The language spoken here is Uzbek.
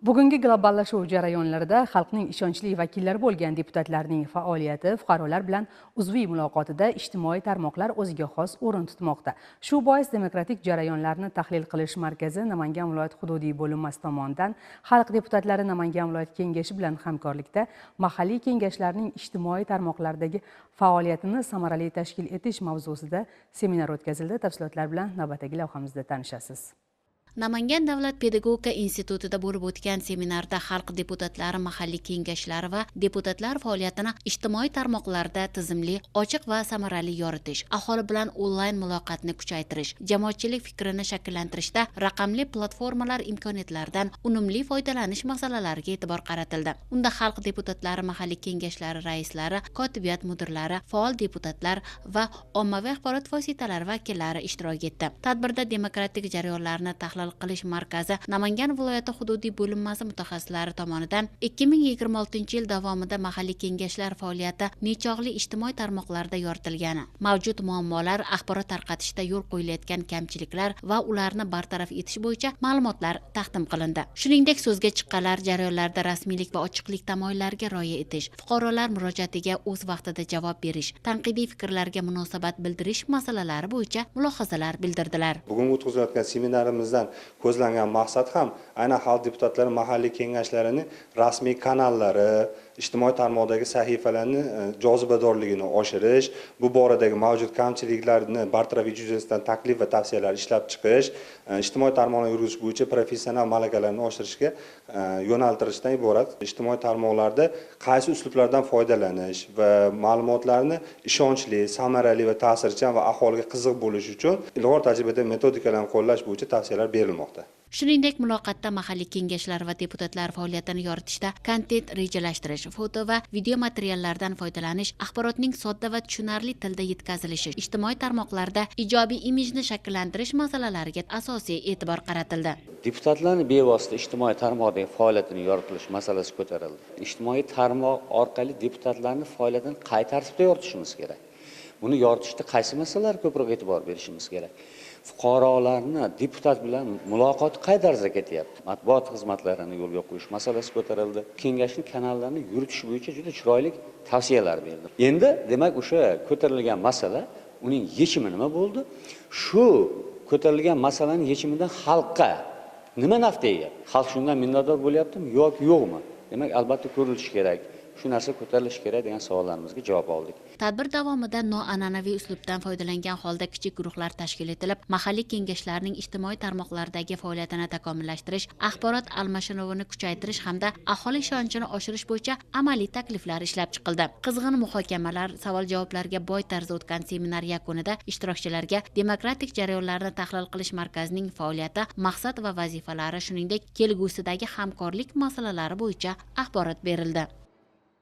Bugungi globallashuv jarayonlarida xalqning ishonchli vakillari bo'lgan deputatlarning faoliyati fuqarolar bilan uzviy muloqotida ijtimoiy tarmoqlar o'ziga xos o'rin tutmoqda. Shu bois demokratik jarayonlarni tahlil qilish markazi Namangan viloyat hududiy bo'linmasi tomonidan xalq deputatlari Namangan viloyat kengashi bilan hamkorlikda mahalliy kengashlarning ijtimoiy tarmoqlardagi faoliyatini samarali tashkil etish mavzusida seminar o'tkazildi. Tafsilotlar bilan navbatdagi lavhamizda tanishasiz. Namangan davlat pedagogika institutida bo'lib o'tgan seminarda xalq deputatlari mahalliy kengashlari va deputatlar faoliyatini ijtimoiy tarmoqlarda tizimli, ochiq va samarali yoritish, aholi bilan onlayn muloqotni kuchaytirish, jamoatchilik fikrini shakllantirishda raqamli platformalar imkoniyatlaridan unumli foydalanish masalalariga e'tibor qaratildi. Unda xalq deputatlari mahalliy kengashlari raislari, kotibiyat mudirlari, faol deputatlar va ommaviy axborot vositalari vakillari ishtirok etdi. Tadbirda demokratik jarayonlarni tahlil qilish markazi Namangan viloyati hududiy bo'linmasi mutaxassislari tomonidan 2026-yil davomida mahalliy kengashlar faoliyati nechog'li ijtimoiy tarmoqlarda yoritilgani, mavjud muammolar, axborot tarqatishda yo'l qo'yilayotgan kamchiliklar va ularni bartaraf etish bo'yicha ma'lumotlar taqdim qilindi. Shuningdek, so'zga chiqqanlar jarayonlarda rasmiylik va ochiqlik tamoyillariga rioya etish, fuqarolar murojaatiga o'z vaqtida javob berish, tanqidiy fikrlarga munosabat bildirish masalalari bo'yicha mulohazalar bildirdilar. Bugun o'tkazilayotgan seminarimizdan ko'zlangan maqsad ham aynan xalq deputatlari mahalliy kengashlarining rasmiy kanallari, ijtimoiy tarmoqdagi sahifalarni jozibadorligini oshirish, bu boradagi mavjud kamchiliklarni bartaraf etish yuzasidan taklif va tavsiyalar ishlab chiqish, ijtimoiy tarmoqlarni yuritish bo'yicha professional malakalarni oshirishga yo'naltirishdan iborat. Ijtimoiy tarmoqlarda qaysi uslublardan foydalanish va ma'lumotlarni ishonchli, samarali va ta'sirchan va aholiga qiziq bo'lishi uchun ilg'or tajribada metodikalarni qo'llash bo'yicha tavsiyalar berilmoqda. Shuningdek, muloqotda mahalliy kengashlar va deputatlar faoliyatini yoritishda kontent rejalashtirish, foto va video materiallardan foydalanish, axborotning sodda va tushunarli tilda yetkazilishi, ijtimoiy tarmoqlarda ijobiy imijni shakllantirish masalalariga asosiy e'tibor qaratildi. Deputatlarning bevosita ijtimoiy tarmoqdagi faoliyatini yoritilish masalasi ko'tarildi. Ijtimoiy tarmoq orqali deputatlarning faoliyatini qay tartibda yoritishimiz kerak? Buni yoritishda qaysi masalalarga ko'proq e'tibor berishimiz kerak? Fuqarolarni deputat bilan muloqoti qay tarzda ketyapti? Matbuot xizmatlarini yo'lga qo'yish masalasi ko'tarildi. Kengashning kanallarini yuritish bo'yicha juda chiroyli tavsiyalar berdi. Endi demak o'sha ko'tarilgan masala, uning yechimi nima bo'ldi? Shu ko'tarilgan masalaning yechimidan xalqqa nima naf tegyapti? Xalq shundan minnatdor bo'lyaptimi yoki yo'qmi? Demak, albatta ko'rilishi kerak. Shu narsa ko'tarilishi kerak degan savollarimizga javob oldik. Tadbir davomida noan'anaviy uslubdan foydalangan holda kichik guruhlar tashkil etilib, mahalliy kengashlarning ijtimoiy tarmoqlardagi faoliyatini takomillashtirish, axborot almashinuvini kuchaytirish hamda aholi ishonchini oshirish bo'yicha amaliy takliflar ishlab chiqildi. Qizg'in muhokamalar, savol-javoblarga boy tarzda o'tgan seminar yakunida ishtirokchilarga demokratik jarayonlarni tahlil qilish markazining faoliyati, maqsad va vazifalari, shuningdek, kelgusidagi hamkorlik masalalari bo'yicha axborot berildi.